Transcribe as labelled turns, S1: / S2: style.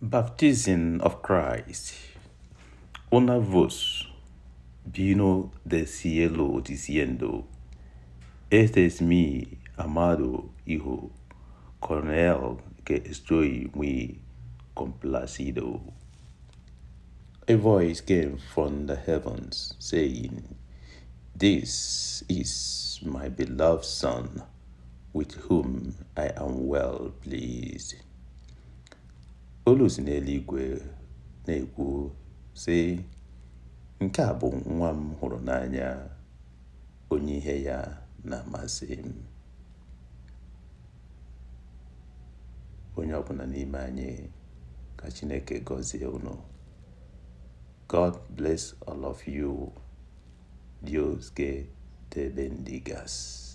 S1: Baptism of Christ. Una voz vino del cielo diciendo: "Este es mi amado Hijo, con el que estoy muy complacido." A voice came from the heavens saying, "This is my beloved Son, with whom I am well pleased." Olu si n'eluigwe na-ekwu sị, "Nke a bụ nwa m hụrụ n'anya, onye ihe ya na-amasị m." Onye ọbụla n'ime anyị, ka Chineke gọzie unu. God bless all of you. Dios que te bendigas.